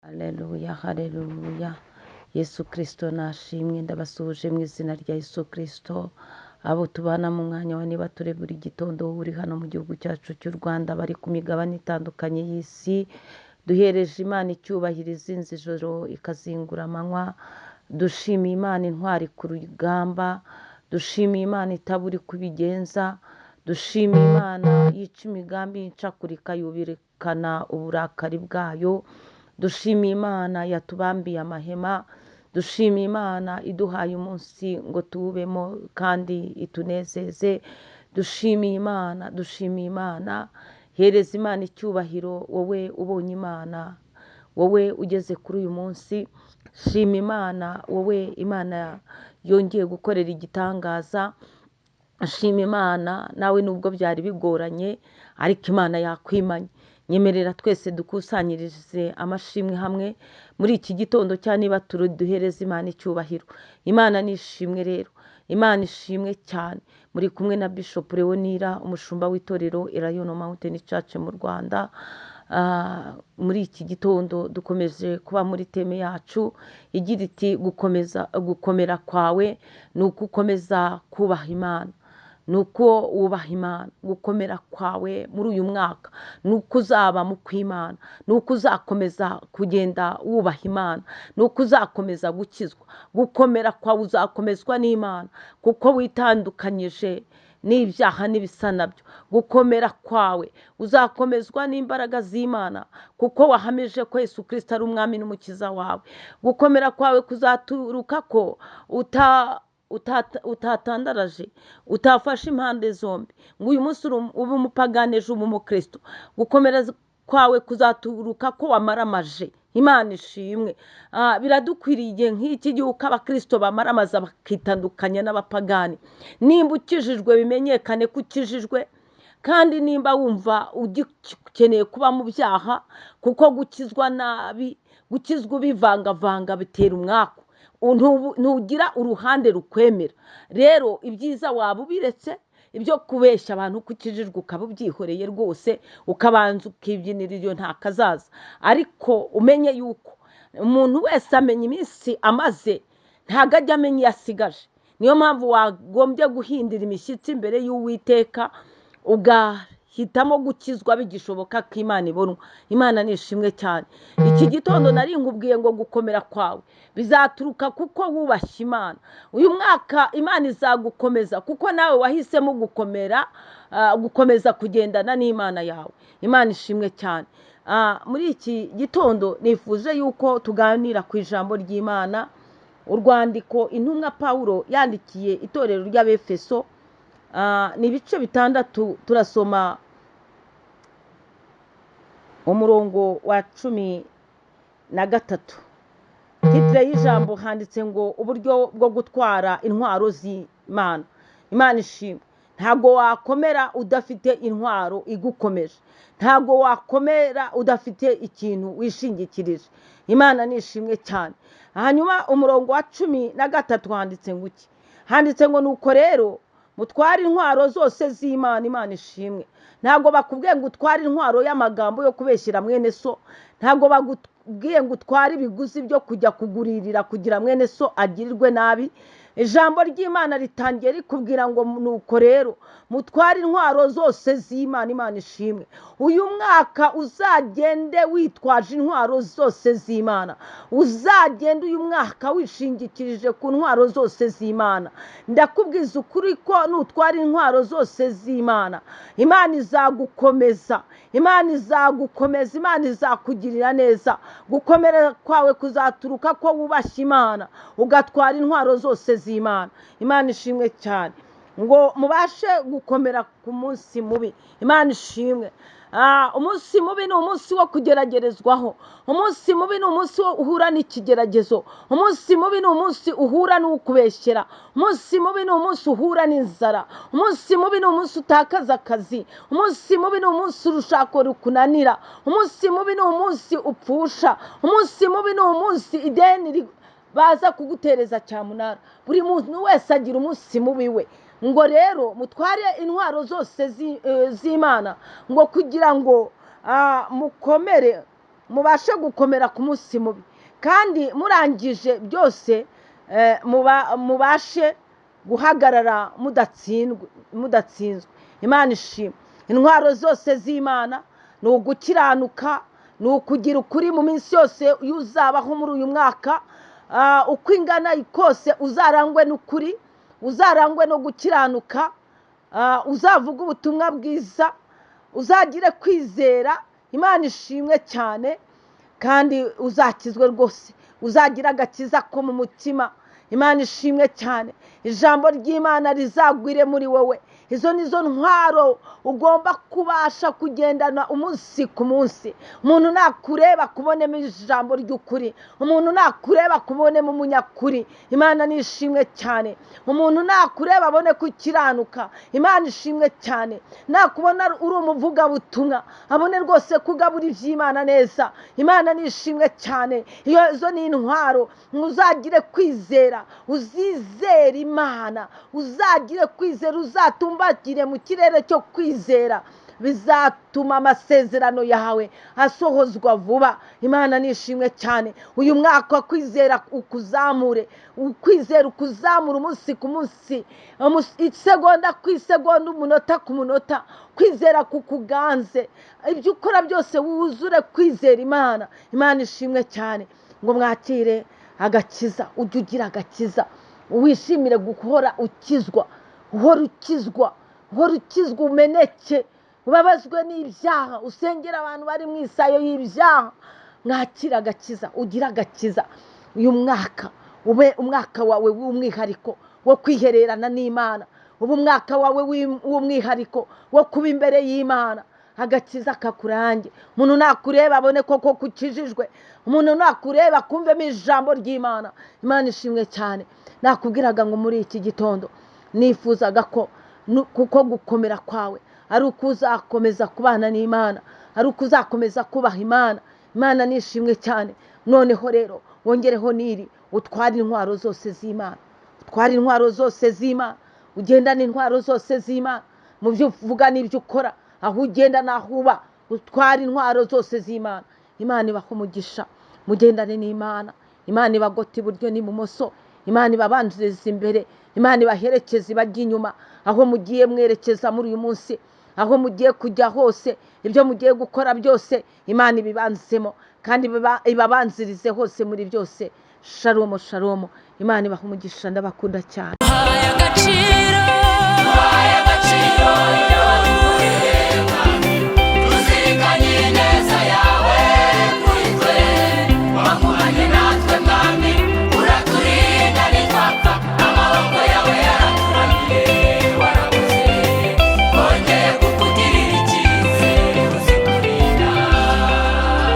Haleluya, haleluya. Yesu Kristo nashimwe, ndabasuhuje mu izina rya Yesu Kristo. Abo tubana mu mwanya wa niba turi buri gitondo uri hano mu gihugu cyacu cy'u Rwanda, bari ku migabane itandukanye y'isi, duhereje Imana icyubahiro izinze ijoro ikazingura amanywa. Dushimiye Imana intwari ku rugamba, dushimiye Imana itaburi kubigenza, dushimiye Imana yica imigambi y'incakura yubirikana uburakari bwayo, dushimiye Imana yatubambiye amahema, dushimiye Imana iduhaye umunsi ngo tuwubemo kandi itunezeze, dushimiye Imana, dushimiye Imana. Hereza Imana icyubahiro wowe ubonye Imana, wowe ugeze kuri uyu munsi. Shima Imana wowe Imana yongeye gukorera igitangaza. Shima Imana nawe nubwo byari bigoranye ariko Imana yakwimanye. Nyemerera twese dukusanyirize amashimwe hamwe muri iki gitondo cya niba duhereza Imana icyubahiro. Imana ni ishimwe rero, Imana ishimwe cyane. Muri kumwe na Bishop Leonira, umushumba w'itorero Elayono Mountain Church mu Rwanda. Muri iki gitondo dukomeje kuba muri teme yacu igira iti gukomeza gukomera kwawe ni uko ukomeza kubaha Imana, ni uko wubaha Imana. Gukomera kwawe muri uyu mwaka ni uko uzaba mu kw'Imana, ni uko uzakomeza kugenda wubaha Imana, ni uko uzakomeza gukizwa. Gukomera kwawe uzakomezwa n'Imana kuko witandukanyije n'ibyaha n'ibisa nabyo. Gukomera kwawe uzakomezwa n'imbaraga z'Imana kuko wahamije ko Yesu Kristo ari umwami n'umukiza wawe. Gukomera kwawe kuzaturuka ko utatandaraje, utafashe impande zombi ngo uyu munsi ube umupagani ejo ube umukristo. Gukomera kwawe kuzaturuka ko wamaramaje. Imana ishimwe. Biradukwiriye igihe nk'iki gihe uko abakristo bamaramaza bakitandukanya n'abapagani. Nimba ukijijwe bimenyekane ko ukijijwe, kandi nimba wumva ugikeneye kuba mu byaha, kuko gukizwa nabi, gukizwa ubivangavanga bitera umwaku, ntugira uruhande rukwemera. Rero ibyiza waba ubiretse, ibyo kubeshya abantu ko ukijijwe ukaba ubyihoreye rwose, ukabanza ukibyinira iyo nta kazaza. Ariko umenye yuko umuntu wese amenya iminsi amaze, ntabwo ajya amenya iyo asigaje. Niyo mpamvu wagombye guhindira imishyitsi imbere y'Uwiteka, ugahitamo gukizwa bigishoboka ko Imana ibonwa. Imana ni ishimwe cyane. Iki gitondo nari nkubwiye ngo gukomera kwawe bizaturuka kuko wubashye Imana. Uyu mwaka Imana izagukomeza kuko nawe wahisemo gukomeza kugendana n'Imana yawe. Imana ishimwe cyane. Muri iki gitondo nifuje yuko tuganira ku ijambo ry'Imana, urwandiko intumwa Pawulo yandikiye itorero ry'Abefeso. Ni ibice 6, turasoma umurongo wa 13. Titre y'ijambo handitse ngo uburyo bwo gutwara intwaro z'Imana. Imana ishimwe. Ntabwo wakomera udafite intwaro igukomeje, ntabwo wakomera udafite ikintu wishingikirije. Imana ni ishimwe cyane. Hanyuma umurongo wa 13 handitse ngo iki? Handitse ngo nuko rero mutware intwaro zose z'Imana. Imana ishimwe. Ntabwo bakubwiye ngo utware intwaro y'amagambo yo kubeshyira mwene so, ntabwo bakubwiye ngo utware ibiguzi byo kujya kuguririra kugira mwene so agirirwe nabi. Ijambo ry'Imana ritangiye rikubwira ngo nuko rero mutware intwaro zose z'Imana. Imana ishimwe. Uyu mwaka uzagende witwaje intwaro zose z'Imana, uzagende uyu mwaka wishingikirije ku ntwaro zose z'Imana. Ndakubwiza ukuri ko nutwara intwaro zose z'Imana, Imana izagukomeza, Imana izagukomeza, Imana izakugirira neza. Gukomera kwawe kuzaturuka ko wubashye Imana, ugatwara intwaro zose z'Imana. Imana ishimwe cyane. Ngo mubashe gukomera ku munsi mubi. Imana ishimwe. Umunsi mubi ni umunsi wo kugeragerezwaho, umunsi mubi ni umunsi wo uhura n'ikigeragezo, umunsi mubi ni umunsi uhura n'ukubeshyera, umunsi mubi ni umunsi uhura n'inzara, umunsi mubi ni umunsi utakaza akazi, umunsi mubi ni umunsi urushako rukunanira, umunsi mubi ni umunsi upfusha, umunsi mubi ni umunsi ideni baza kugutereza cyamunara. Buri muntu wese agira umunsi mubi we. Ngo rero mutware intwaro zose z'Imana ngo kugira ngo mukomere mubashe gukomera ku munsi mubi, kandi murangije byose mubashe guhagarara mudatsinzwe. Imana ishimwe. Intwaro zose z'Imana ni ugukiranuka, ni ukugira ukuri mu minsi yose uzabaho muri uyu mwaka, uko ingana kose uzarangwe n'ukuri, uzarangwe no gukiranuka, uzavuge ubutumwa bwiza, uzagire kwizera. Imana ishimwe cyane, kandi uzakizwe rwose, uzagira agakiza ko mu mutima. Imana ishimwe cyane, ijambo ry'Imana rizagwire muri wowe. Izo ni zo ntwaro ugomba kubasha kugendana umunsi ku munsi. Umuntu nakureba kubonemo ijambo ry'ukuri, umuntu nakureba kubonemo umunyakuri. Imana ni ishimwe cyane. Umuntu nakureba abone ko ukiranuka. Imana ishimwe cyane. Nakubona uri umuvugabutumwa abone rwose ko ugabura iby'Imana neza. Imana ni ishimwe cyane. Izo ni intwaro. Uzagire kwizera, uzizere Imana, uzagire kwizera, uzatumbagire mu kirere cyo kwizera, bizatuma amasezerano yawe asohozwa vuba. Imana ni ishimwe cyane. Uyu mwaka kwizera ukuzamure, ukwizera ukuzamura umunsi ku munsi, isegonda ku isegonda, umunota ku munota, kwizera kukuganze. Ibyo ukora byose wuzure kwizera Imana. Imana ishimwe cyane. Ngo mwakire agakiza, ujye ugira agakiza, wishimire guhora ukizwa, uhora ukizwa, uhora ukizwa, umeneke, ubabazwe n'ibyaha, usengera abantu bari mu isayo y'ibyaha. Mwakire agakiza, ugire agakiza. Uyu mwaka ube umwaka wawe w'umwihariko wo kwihererana n'Imana, ube umwaka wawe w'umwihariko wo kuba imbere y'Imana. Agakiza kakurange. Umuntu nakureba abone koko kukijijwe, umuntu nakureba akumvemo ijambo ry'Imana. Imana ishimwe cyane. Nakubwiraga ngo muri iki gitondo nifuzaga ko kuko gukomera kwawe ari uko uzakomeza kubana n'Imana, ari uko uzakomeza kubaha Imana. Imana ni ishimwe cyane. Noneho rero wongereho n'iri, utware intwaro zose z'Imana, utware intwaro zose z'Imana, ugendane intwaro zose z'Imana mu byo uvuga n'ibyo ukora, aho ugenda n'aho uba, utware intwaro zose z'Imana. Imana ibahe umugisha, mugendane n'Imana. Imana ibagote iburyo n'ibumoso, Imana ibabanzirize imbere, Imana ibaherekeze ibajye inyuma, aho mugiye mwerekeza muri uyu munsi, aho mugiye kujya hose, ibyo mugiye gukora byose, Imana ibibanzemo kandi ibabanzirize hose muri byose. Shalom, shalom. Imana ibahe umugisha, ndabakunda cyane. Agaciro.